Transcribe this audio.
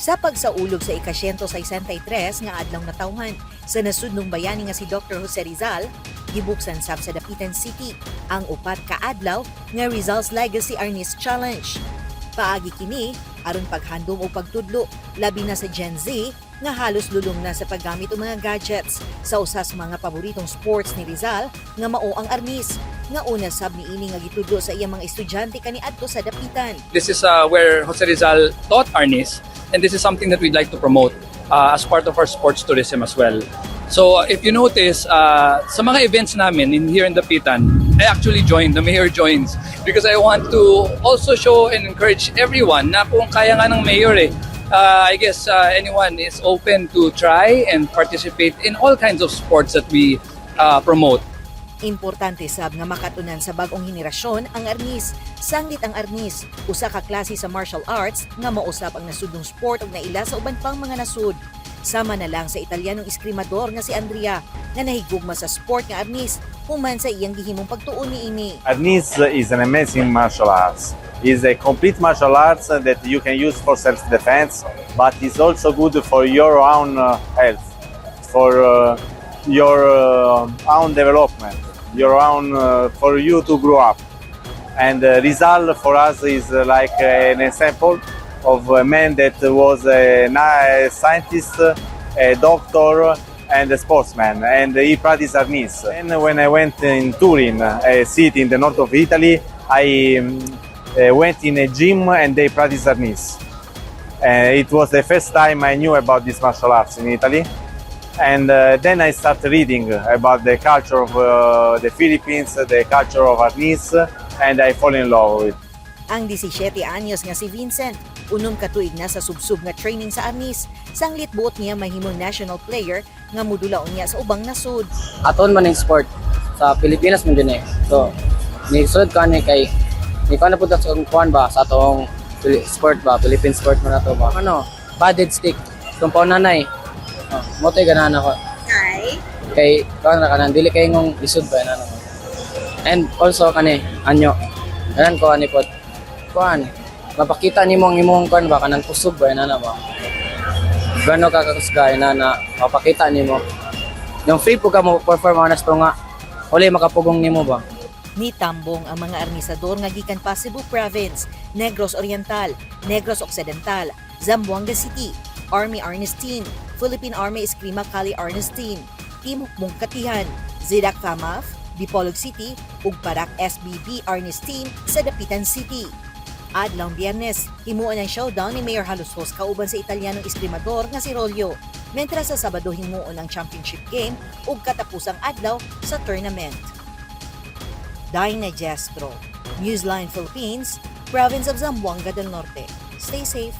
Sa pagsaulog sa ika-163 nga adlaw natawhan sa nasudnong bayani nga si Dr. Jose Rizal, gibuksan sab sa Dapitan City ang 4 ka adlaw nga Rizal's Legacy Arnis Challenge. Paagi kini aron paghandom o pagtudlo labi na sa Gen Z nga halos lulong na sa paggamit og mga gadgets sa usa sa mga paboritong sports ni Rizal nga mao ang arnis, nga una sab niini nga gitudlo sa iyang mga estudyante kaniadto sa Dapitan. This is where Jose Rizal taught Arnis, and this is something that we'd like to promote as part of our sports tourism as well. So if you notice, sa mga events namin in here in Dapitan, I actually joined, the mayor joins, because I want to also show and encourage everyone na kung kaya nga ng mayor eh, I guess anyone is open to try and participate in all kinds of sports that we promote. Importante sab nga makatunan sa bag-ong henerasyon ang arnis. Sanglit ang arnis, usa ka klase sa martial arts nga mausab ang nasudnong sport ug naila sa uban pang mga nasud. Sama na lang sa Italianong eskrimador nga si Andrea nga nahigugma sa sport nga arnis human sa iyang gihimong pagtuon niini. Arnis is an amazing martial arts. It's a complete martial arts that you can use for self-defense, but it's also good for your own health, for your own development, your own for you to grow up. And Rizal for us is like an example of a man that was a scientist, a doctor, and a sportsman, and he practiced Arnis. And when I went in Turin, a city in the north of Italy, I went in a gym and they practiced Arnis. It was the first time I knew about this martial arts in Italy. And then I started reading about the culture of the Philippines, the culture of Arnis, and I fall in love with it. Ang 17 anyos nga si Vincent, 6 ka tuig na sa subsub nga training sa arnis. Sanglit buot niya mahimong national player nga mudula unya sa ubang nasud. Aton man ning sport sa Pilipinas man din eh. So, ni sulod ko ani kay ni kuan na pud sa kuan ba sa atong sport ba, Philippine sport man ato ba. Ano, padded stick. Kung paunanay. Oh, mo to'y ganahan ako. Kay? Kay kuan ra kanan dili kay ngong lisod ba na ako. And also kani anyo. Ganan ko ani pod. Kuan mapakita nimo ang imong kuan ba kanang kusog ba na ba. Gano ka kakusga na na mapakita nimo. Yung free po ka mo perform honest to nga uli makapugong nimo ba. Nitambong ang mga arnisador nga gikan pa Cebu Province, Negros Oriental, Negros Occidental, Zamboanga City, Army Arnis Team, Philippine Army Eskrima Kali Arnis Team, Team Hukbong Katihan, Zidak Famaf, Dipolog City ug Parak SBB Arnis Team sa Dapitan City. Adlawng Biyernes, himuon ang showdown ni Mayor Jalosjos kauban sa Italianong eskrimador nga si Rolio. Mentras sa Sabado, himuon ang championship game ug katapusang adlaw sa tournament. Dinah Gestro, Newsline Philippines, Province of Zamboanga del Norte. Stay safe.